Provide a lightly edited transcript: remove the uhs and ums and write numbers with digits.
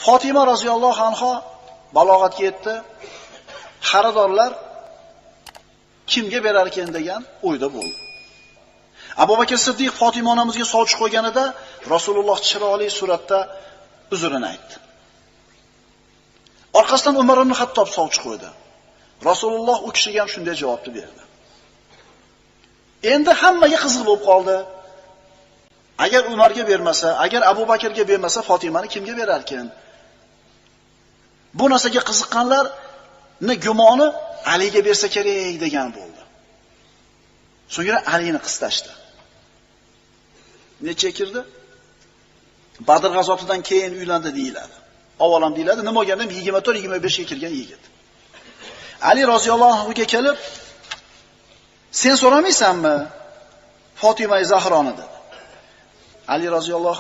Fatima roziyallohu anha balog'atga yetdi. Xaridorlar kimga berar ekan degan o'yda bo'ldi. Abu Bakr Siddiq Fatima onamizga sovchi qo'yganida Rasululloh chiroyli suratda uzrini aytdi. Orqasidan Umar ibn Xattob sovchi qo'ydi. Rasululloh u kishiga ham shunday javobni berdi. Endi hammaga qiziq bo'lib qoldi. Agar Umarga bermasa, agar Abu Bakrga bermasa, Fatimani kimga berar ekan? Bu narsaga qiziqqanlarni gumoni Aliga bersa kerak degan bo'ldi. So'ngra Alini qistashdi. Necha kirdi? Badr g'azotidan keyin uylandi deyiladi. Avvalam deyiladi, nima bo'lganda 24-25 ga kirgan yigit. Ali roziyallohu anhuga kelib, "Sen so'ramaysanmi Fatima Zahroni?" dedi. Ali roziyallohu